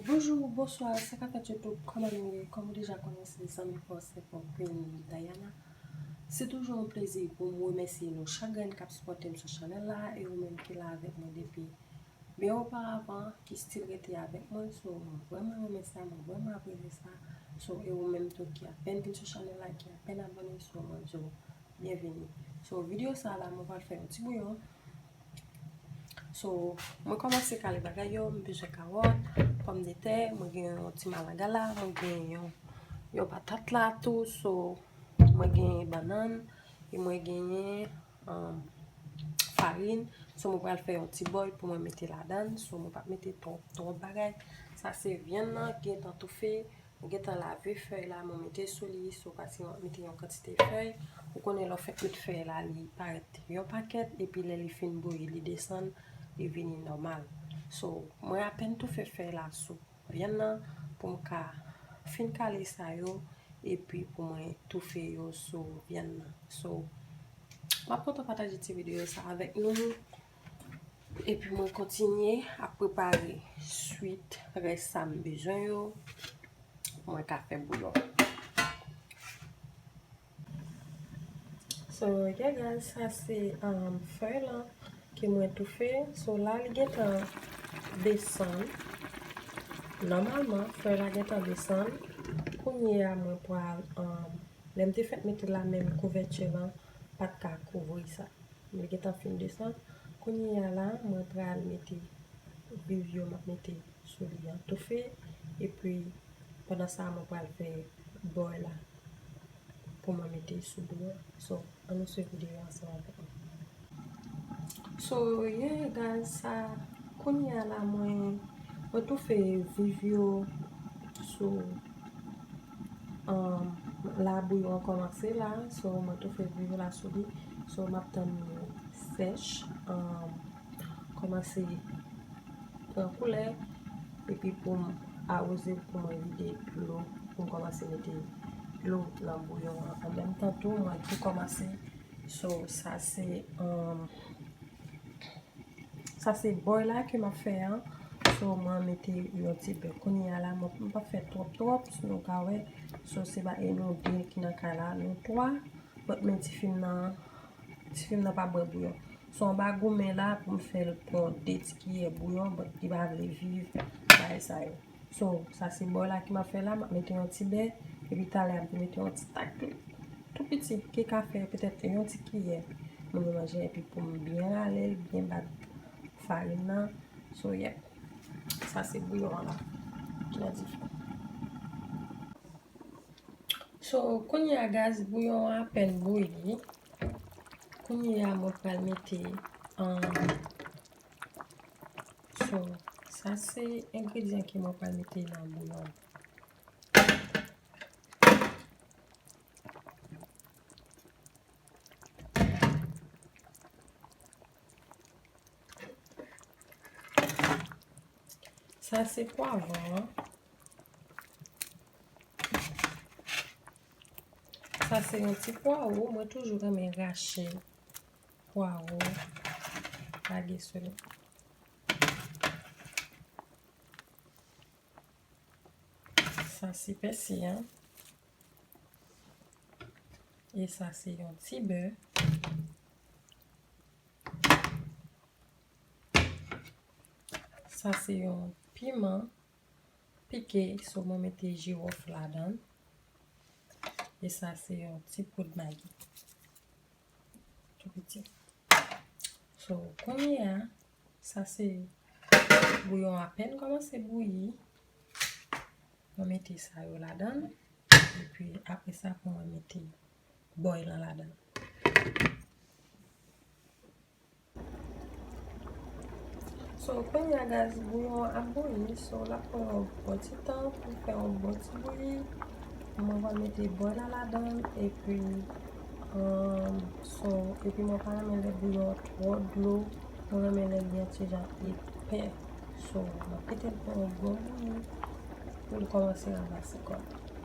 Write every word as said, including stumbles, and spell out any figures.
Bonjou, bonswa, sa k ap fèt YouTube, kòman nou ye? Kòm ou deja konnen, se zanmi pa w, se pa w Queen Diana. Se toujou yon plezi pou m remèsye nou chak grenn k ap sipòte m sou chanèl la, e ou menm ki la avèk mwen depi byen oparavan, ki still rete avèk mwen. So, mwen vrèman renmen sa, mwen vrèman apresye sa. So, e ou menm tou ki apèn vin sou chanèl la, ki apèn abòne, so, mwen di w byenveni. So, videyo sa la, mwen pral fè yon ti bouyon. So, mwen kòmanse kale bagay yo, m bezwen kawòt, pòmdetè, mwen gen yon ti malanga la, mwen gen yon, yon patat la tou, so, mwen gen bannann, e mwen genyen, um, farin. So, mwen pral fè yon ti bòy pou mwen mete ladan l. So, mwen p ap mete twòp, twòp bagay. Sa se vyann nan, gentan toufe. Mwen gentan lave fèy la, mwen mete sou li, so paske mwen mete yon kantite fèy. Ou konnen lè w fèk met fèy la, li parèt yon pakèt, epi lè li fin bouyi, li desann, li vini nòmal. So, mwen apèn toufe fèy la sou vyann nan pou m ka fin kale sa yo, epi pou mwen toufe yo sou vyann nan. So, m ap kontan pataje ti videyo sa avèk nou. Epi mwen kontinye ap prepare swit rès sa m bezwen yo pou mwen ka fè bouyon. So, yeah guys, sa se, um, fèy lan ke mwen toufe. So, la li gentan desann. Nòmalman, fèy la gentan desann. Kounye a, mwen pral, um, lè m te fèk mete la, menm kouvèti lan pa t ka kouvri sa. Li gentan fin desann. Kounye a la, mwen pral mete viv yo, m ap mete sou li an toufe. Epi, pandan sa, mwen pral fè bòy la pou mwen mete sou bouyon. So, ann nou swiv videyo ansanm avèk mwen. So, yeah, guys, sa, kounye a la, mwen, mwen toufe viv yo sou, um, la bouyon an kòmanse la. So, mwen toufe viv la sou li. So, m ap tann li sèch, um, kòmanse pran koulè, epi pou m awoze l, pou mwen vide dlo, pou m kòmanse mete dlo nan bouyon an. An menm tan tou, mwen tou kòmanse. So, sa se, um, sa se bòy la ke m ap fè an. So, mwen mete yon ti bè. Kounye a la, mwen, m p ap fè twòp, twòp, si nou ka wè. So, se pa e nou de ki nan kay la, nou twa. But men tifi m nan, tifi m nan pa bwè bouyon. So, anba goumen la, pou m fè l pran de ti kiyè bouyon, but li pa vle viv bagay sa yo. So, sa se bòy la ke m ap fè la, m ap mete yon ti bè, epi talè a m te mete yon ti tak tou, tou piti, ki ka fè petèt yon ti kiyè moun yo manje, epi pou m byen rale l, byen bat farin nan. So, yeah. Sa se bouyon an la, ki nan dife. So, kounye a gaz bouyon an apèn bouyi. Kounye a mwen pral mete, um, so, sa se engredyan ke mwen pral mete nan bouyon an. Sa se pwavwon an. Sa se yon ti pwawo. Mwen toujou renmen rache pwawo, lage sou li. Sa se pèsi an. E sa se yon ti bè. Sa se yon piman pike, so mwen mete jiwòf ladan l. E sa se yon ti poud magi. Tou piti. So, kounye a, sa se bouyon apèn kòmanse bouyi. Mwen mete sa yo ladan l. Epi apre sa, pou mwen mete bòy lan ladan l. So, kounye a gaz bouyon an ap bouyi, so, l ap pran yon bon ti tan pou fè yon bon ti bouyi. Mwen va mete bòy la ladan l, epi, um, so, epi mwen pa renmen lè bouyon an twò dlo, mwen renmen lè li an ti jan epè. So, mwen kite l pran yon bon bouyi pou l kòmanse ranmase kò l.